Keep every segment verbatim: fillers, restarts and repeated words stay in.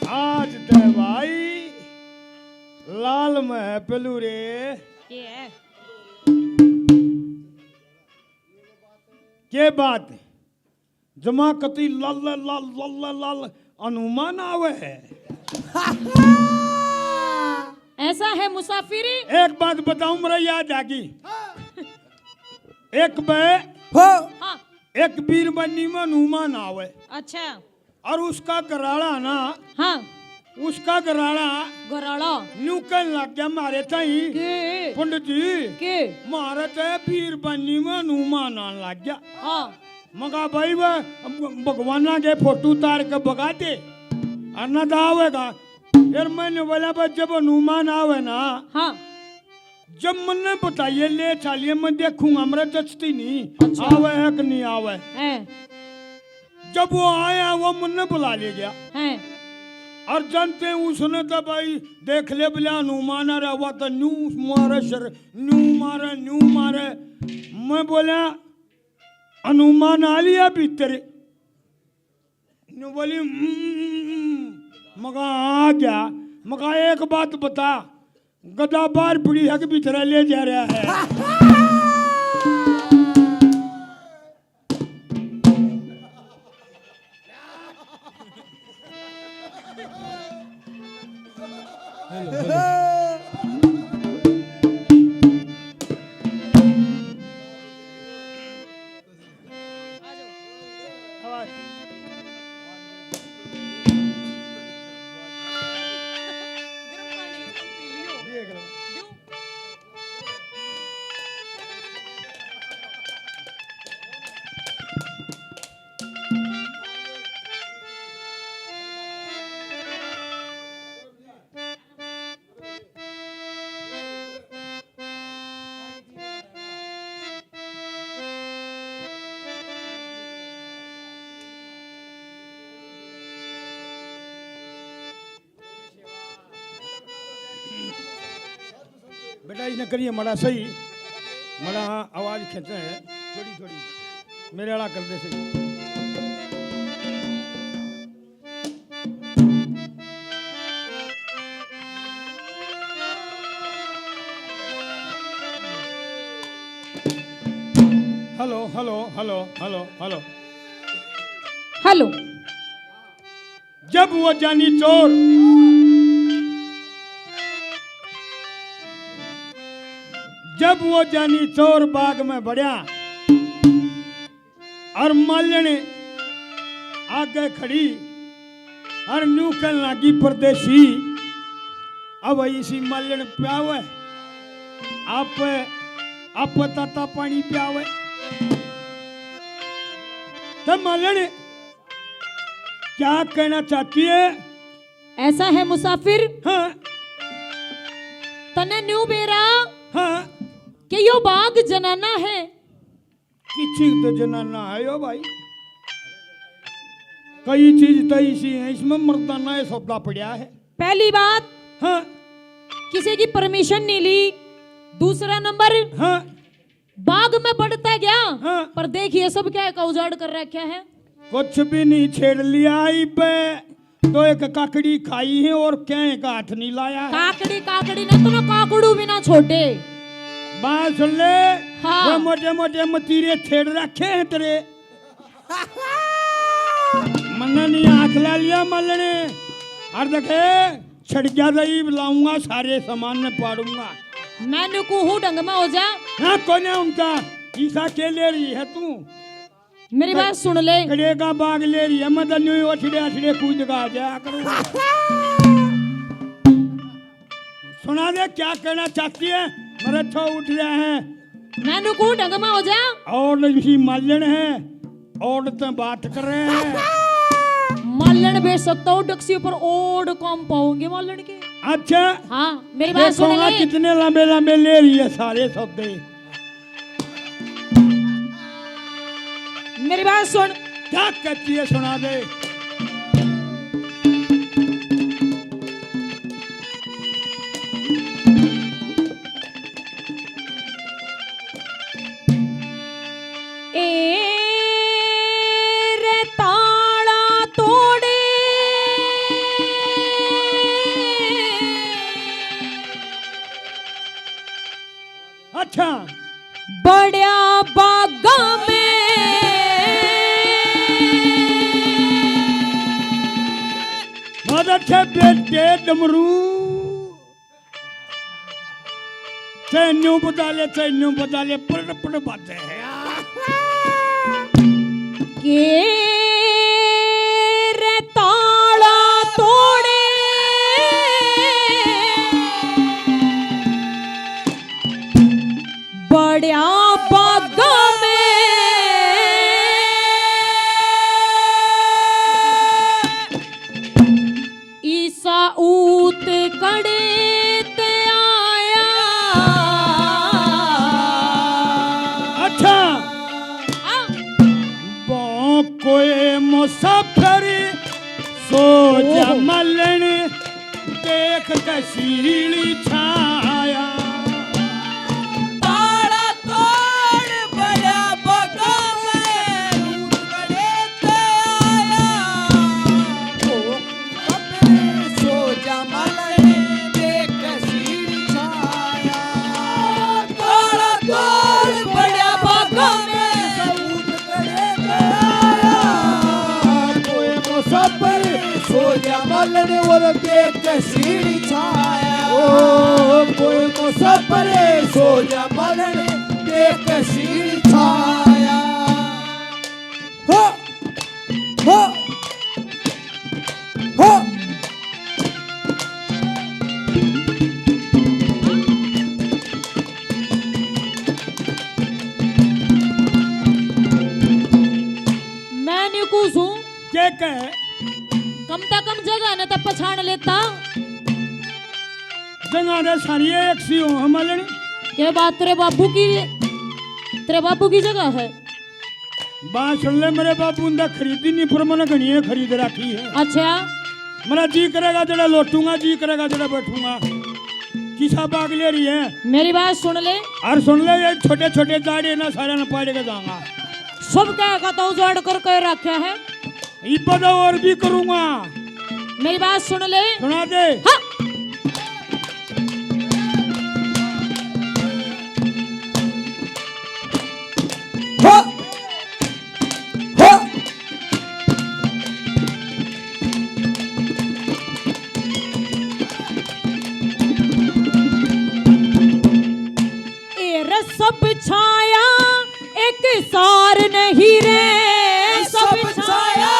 आज ते भाई लाल में है पेलू रे। के है? के बात? जमा कती लल लल लल लल हनुमान आवे है। ऐसा है मुसाफिरी। एक बात बताऊं, मेरा याद आ गई। एक बे हो। हाँ। एक बीरबानी में हनुमान आवे। अच्छा। और उसका घराला ना, हाँ। उसका घराला घराला। न्यू कहन लग गया मारे ताई, के? पंडित जी, के? मारे ते बीरबानी में हनुमान आन लग गया। हाँ। मगा भाई, वह भगवाना के फोटो तार के बगा दे, और ना तो आवेगा। यार, मैंने बोला, बस जब हनुमान आवे ना, हाँ। जब मन्ने बताइए, ले चालिए, मैं देखूंगा, मेरा जचती नहीं, अच्छा। आवे है कि नहीं आवे। हैं। जब वो आया, वो मन्ने बुला ले गया। हैं। और जानते हैं, उसने तो भाई देख ले, बोला, हनुमान आ रहा, वो तो न्यू मारे सर, न्यू मारे, न्यू मारे। मैं बोला, हनुमान आ लिया भीतर? न्यू बोली, "हम्म।" मगा, "आ गया।" मगा, "एक बात बता, गदा बाहर पड़ी है कि भीतर ले जा रहा है?" Hello, hello. आवाज। गरम पानी पी लियो। ये गरम। क्यों? बेटा, इसने करिए मड़ा सही, मड़ा आवाज खेचे है थोड़ी थोड़ी, मेरे वाला कर दे सही। Hello, hello, hello, hello, hello. Hello. जब वो जानी चोर, जब वो जानी चोर बाग में बड़या, और मालण आगे खड़ी और न्यू कहन लागी, "परदेसी, अब इसी मालण प्यावे, आप, आप ताता पानी प्यावे।" तो मालण क्या कहना चाहती है? ऐसा है मुसाफिर। हाँ। तने न्यू बेरा। हाँ। के यो बाग जनाना है। किसी तो जनाना है यो भाई, कई चीज तो इसी है, इसमें मर्दाना है, सौदा पड़ा है। पहली बात, हाँ। किसी की परमिशन नहीं ली। दूसरा नंबर, हाँ। बाग में बढ़ता गया, हाँ। पर देखिए सब क्या का उजाड़ कर रखा है। कुछ भी नहीं छेड़ लिया इबे। तो एक काकड़ी खाई है और क्या एक हाथ नहीं लाया है। काकड़ी, काकड़ी ना, तने काकड़ू भी ना छोटे। बात सुन ले, हाँ। वो मोटे मोटे मतीरे छेड़ रखे हैं तेरे। मन्ने नहीं हाथ ला लिया मलने। और देखे, छड़ गया तो ईब लाऊंगा, सारे सामान ने पाड़ूंगा। मैं नुकू हूँ, ढंग में हो जा। हाँ, कोने उनका, ईसा के ले रही है तू? मेरी बात सुन ले। कड़े का बाग ले रही है, मैं तो न्यू ओछड़े आछड़े कूद का आ जाया करूँ। सुना दे, क्या कहना चाहती है, मेरा छो उठ रहा है। मैं नुकू ढंग में हो जा। और इसी मालण है, और तो बात कर रहे हैं। मालण बेच सकता हूँ, डक्सी पर ओड काम पाओगे मालण के। अच्छा। हाँ, मेरी बात सुन देखूंगा ले। कितने लंबे लंबे ले रही है सारे सौदे। मेरी बात सुन। क्या कहती है, सुना दे। ए रे ताला तोड़े, अच्छा। बड़या बागा में। मदद से बेटे डमरू। चाहे न्यू बजा ले, चाहे न्यू बजा ले, पड़ पड़ बाजे है। के रे ताला तोड़े बड़या बागा में। ईसा ऊत कड़े ते आया। अच्छा। आ। बो कोई मुसाफिर सो जा ओहो। मलन देख के सीली छाया। ताला तोड़ बड़ा बगम ऊत कड़े ते आया। ओ कपड़े सो जा मलन देख के सीली छाया। ताला तोड़ बड़ा बगम ऊत कड़े ते आया। कोई मुसाफिर सो जा मलन और देख के सीढ़ी छाया। ओ, कोई मुसाफिर सो जा मलन देख के सीढ़ी छाया। हो, हो, हो। मैं न्यू कूं सूं। के कहे? कम ता कम जगह ने तो पछाण लेता। जगह रे सारी एक सी हो, हम लेनी। के बात तेरे बाबू की, तेरे बाबू की जगह है? बात सुन ले, मेरे बाबू ने खरीदी नहीं, पर मैंने घणी खरीद रखी है। अच्छा। मेरा जी करेगा जरा लोटूंगा, जी करेगा जरा बैठूंगा। किसा बाग ले रही है? मेरी बात सुन ले। और सुन ले, ये छोटे छोटे जाड़े ना, सारे ना पाड़े के जाऊंगा। सब कह का तो उजाड़ कर कह रखा है। इब्बा तो और भी करूंगा। मेरी बात सुन ले। सुना दे। हाँ। हाँ। हाँ। ए रे सब छाया एक सार नहीं रे, सब सब छाया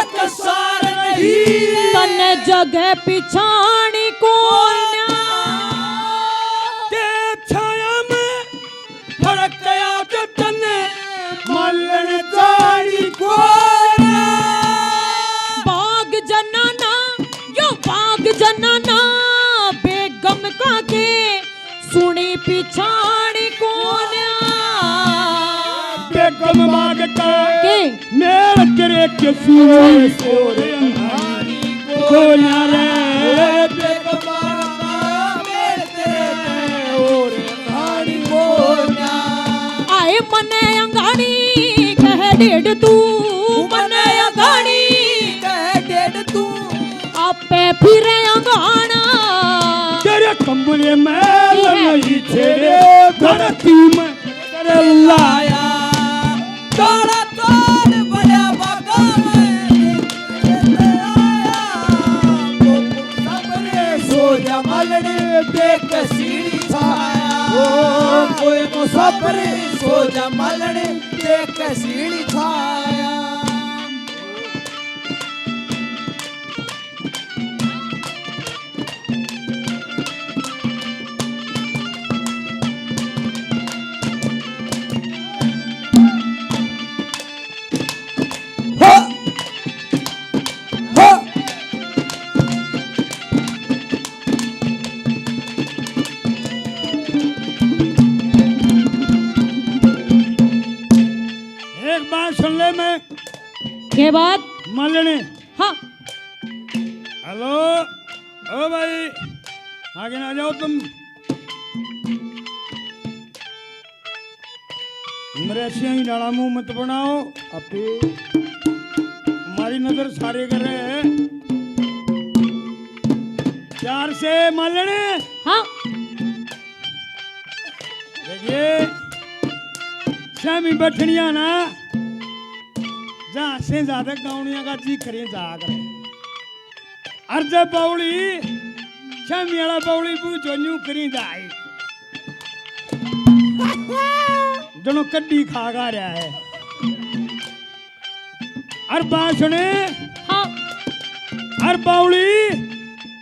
एक सार नहीं। तन्ने जगह पिछाणी कोन्या। के छाया में फर्क आया के तन्ने मालन जानी कोन्या। बाग जनाना, यो बाग जनाना, बेगम का के सुनी पिछाण कोन्या। बेगम मांगता के? मेरे तेरे के सूरज और अंधारी कोन्या रे। बेगम मांगता मेरे तेरे और अंधारी कोन्या। आए मने अंगानी कह डेढ़ तू, मने अंगानी कह डेढ़ तू। आपे फिर अंगाना। तेरे कमरे में ये है। नहीं छेड़े, धरती में तेरे लाया। ताला तोड़ बड़ा बागा में तेरे आया। सबरे सो जा मलड़े देख सीढ़ी छाया। ओ कोई मुसाफिर सो जा मलड़े देख सीढ़ी छाया। एक बात सुन ले मैं। के बात? मलने। हाँ। हेलो, ओ भाई, आगे ना जाओ तुम। मरेशिया ही डाला मुंह मत बनाओ। अबे। हमारी नजर सारे कर रहे हैं। प्यार से मलने। हाँ। देख ये श्यामी बैठनिया ना, जहाँ से ज्यादा गावनिया का जी करें जा करे। अर जब बावली, श्यामी वाला बावली बू जो न्यू करी जाए। दोनों कड्डी खा गा रहा है। अर बात सुने। हाँ। अर बावली,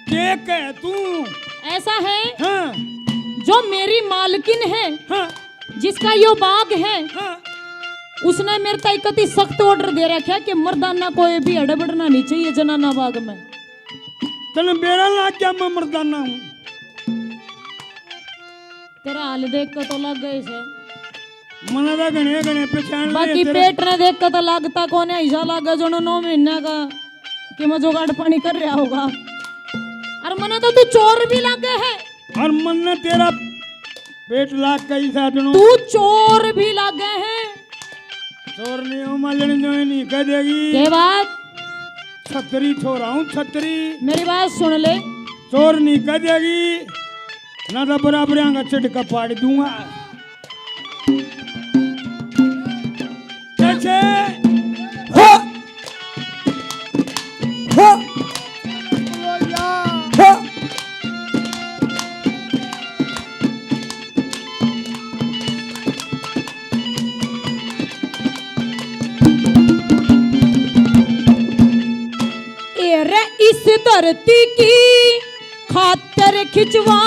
के कह तू? ऐसा है, हाँ। जो मेरी मालकिन है, हाँ। जिसका यो बाग है, हाँ। उसने मेरे ताई कति सख्त order दे रखा है कि मर्दाना कोई भी हड़बड़ना नहीं चाहिए जनाना बाग में। तने बेरा लाग गया, मैं मर्दाना हूँ। तेरा हाल देख के तो लग गए से। मने तो घणे घणे पहचान लिए बाकी तेरे। पेट ने देख के तो लगता कोने, ऐसा लागे जणो नौ महीना का कि मैं जुगाड़ पानी कर रहा होगा। और मने तो तू चोर भी लागे है। और मन्ने तेरा पेट लाग के ऐसा जणो। तू चोर भी लागे है। चोर नहीं हूँ, मालण जो ही नहीं कह देगी। के बात? छतरी छोरा हूँ, छतरी। मेरी बात सुन ले। चोर नहीं कह देगी, ना तो बराबरियां का चिटका पाड़ दूंगा। कैसे? हो! हो! हो! ए रे इस धरती की खातर खिंचवा,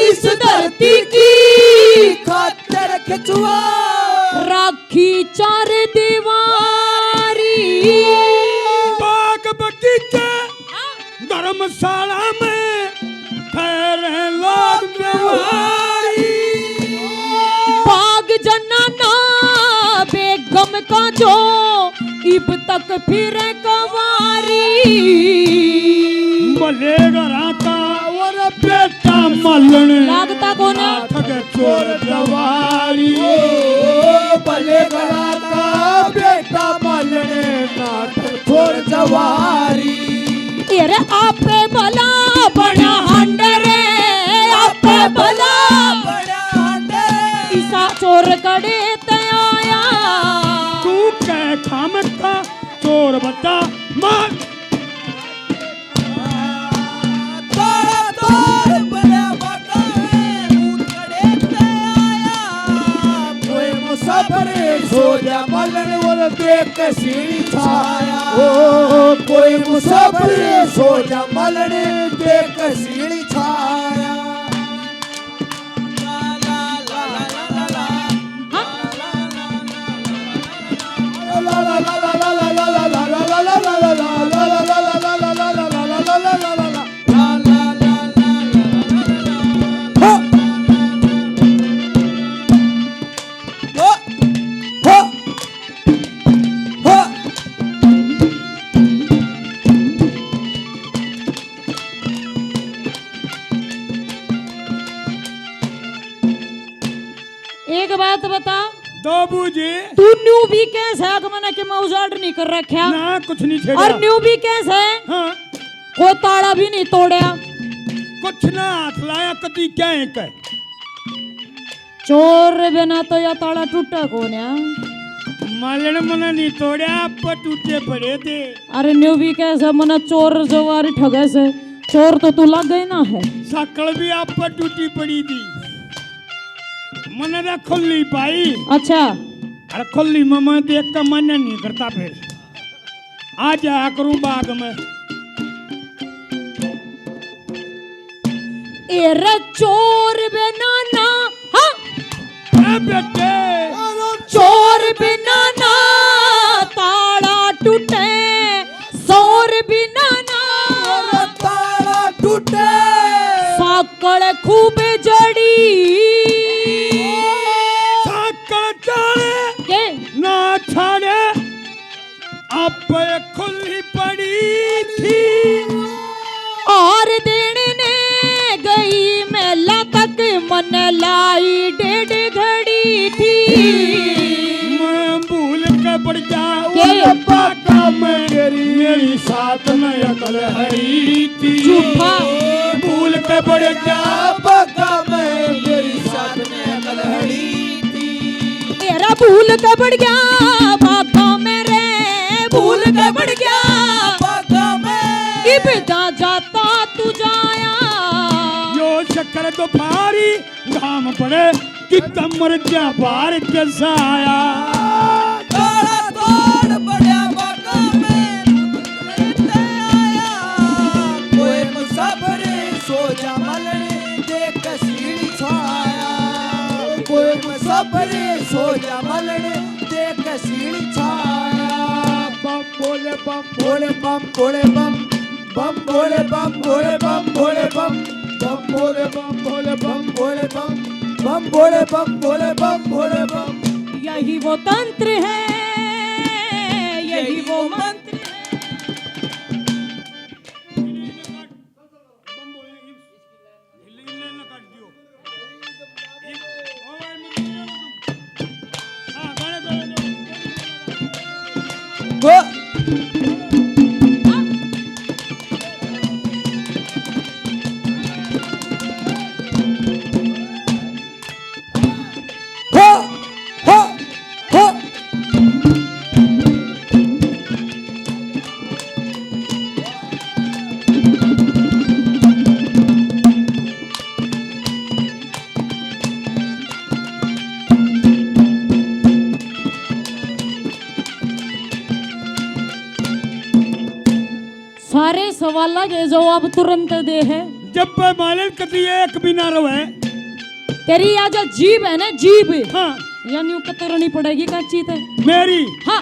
इस धरती की खातर खिंचवा, राखी चार दीवारी। बाग बगीचे धर्मशाला में ठहरे लोग त्योहारी। बाग जनाना बेगम का जो इब तक फिरे कंवारी। भले घरा का और बेटा मलण लागता कोना। नाटक चोर जवारी। ओ, भले घरा का बेटा मलण नाटक चोर जवारी। ए रे आपे भला बड़ा हंडरे, आपे भला बड़ा हंडरे। ईसा चोर कड़े ते आया। तू कह खाम का चोर बता मार। तारा तोड़ बड़ा बता है, भूत कड़े ते आया। कोई मुसाफिर सो जा मलण और देख के सीढ़ी छाया। ओ, कोई मुसाफिर सो जा मलण देख के सीढ़ी छाया। एक बात बता। दो बूझे। तू न्यू भी कैसे है कि मैंने कि मैं उजाड़ नहीं कर रखा? ना, कुछ नहीं छेड़ा। और न्यू भी कैसे है? हाँ। कोई ताला भी नहीं तोड़ा। कुछ ना हाथ लाया कदी क्या है कह। चोर बिना तो या ताला टूटा कोन्या। मालण मने नहीं तोड़ा, आप टूटे पड़े थे। अरे न्यू भी कैसे मना चोर जवारी ठगे से, चोर तो तू लग गए ना है। साकल भी आप पर टूटी पड़ी थी। मने तो खुली पाई। अच्छा। अरे खुली ममा देख के मना नहीं करता फिर। आ जाया करूं बाग में। ए रे चोर बिना ना, हाँ। ए बेटे। चोर बिना ना ताला टूटे, चोर बिना ना ताला टूटे। साकल खूब जड़ी। साकल चाले के? ना छाड़े। आप खुली पड़ी थी। और देने ने गई मेला तक मन लाई डेढ़ घड़ी थी। मैं भूल के पड़ जा के? उन बागा में मेरी, मेरी साथ में अकल हरी थी। झूठा। भूल के पड़ जा बागा में मेरी साथ में अकल भूल के बड़ गया बागा में रे, भूल के बड़ गया बागा में। इब जा जाता तू जाया। यो चक्कर तो भारी घाम पड़े, कितना मर गया बाहर के साया। ताला तोड़ पड़या बागा में, लेते आया। कोई मुसाफिर सो जा मलने, देख के सीढ़ी छाया। कोई मुसाफिर सो जा मलने, देख के सीढ़ी छाया। बम बोले बम, बोले बम, बोले बम, बम बोले बम, बोले बम, बोले बम, बम बोले बम, बोले बम, बोले बम, बम बोले बम, बोले बम, बोले बम। यही वो तंत्र है, यही वो मंत्र है। सारे सवालों के जवाब तुरंत दे है। जब पे मालन कती एक भी ना रहे। तेरी या जो जीभ है ना, जीभ, हाँ। या न्यू कतरनी पड़ेगी काची ते। मेरी? हाँ।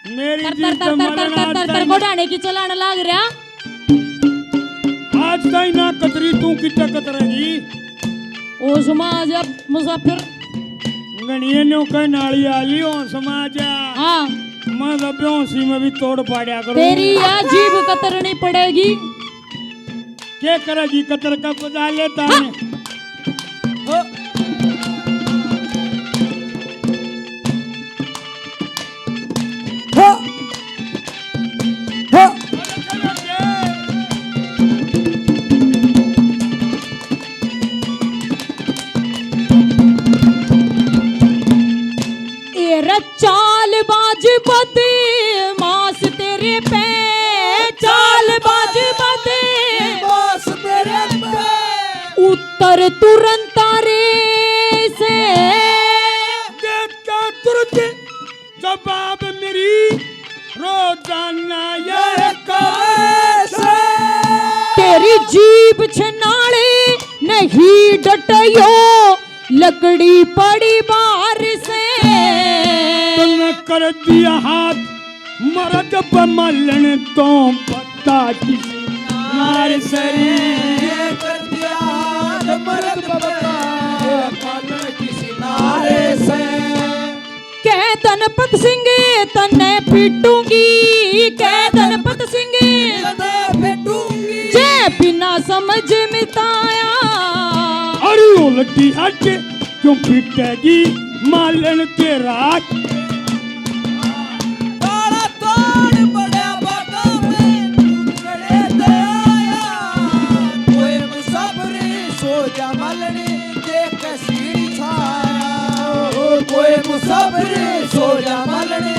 मेरी तर, जीभ तर, तो तर, मालन तर, आज तर, तर, ताई ना, घोड़ाने की चलान लाग रहा। आज ताई ना कतरी, तू कितना कतरेगी? ओ समाज अब मुसाफिर। घणिये न्यू कह नाली आली हो समाज। हाँ। मैं तो बेहोशी में भी तोड़ पाड़या करूँ। तेरी या जीभ कतरनी पड़ेगी। के करेगी कतर का बजा लेता है। हाँ। ए रे चालबाज बदमाश तेरे पे, चालबाज बदमाश तेरे पे। उत्तर तुरंत तारे से। देता तुरंत जवाब मेरी रोजाना यह कवर से। तेरी जीभ छनाले नहीं डटयो, लकड़ी पड़ी बाहर से। तूने कर दिया हाथ मर्द बमालन तो पता किसी नार सरी। कर दिया हाथ मर्द बमालन किसी नार से। कह धनपत सिंह तन्ने पीटूंगी, कह धनपत सिंह तन्ने पीटूंगी। जे बिना समझ मिताया। अरे उल्टी हट क्यों पीटेगी मालन तेरा। ताला तोड़ पड़या बागा में, तू खड़े ते आया। कोई मुसाफिर सो जा मालने, देख के सीढ़ी छाया। ओ कोई मुसाफिर सो जा मालने,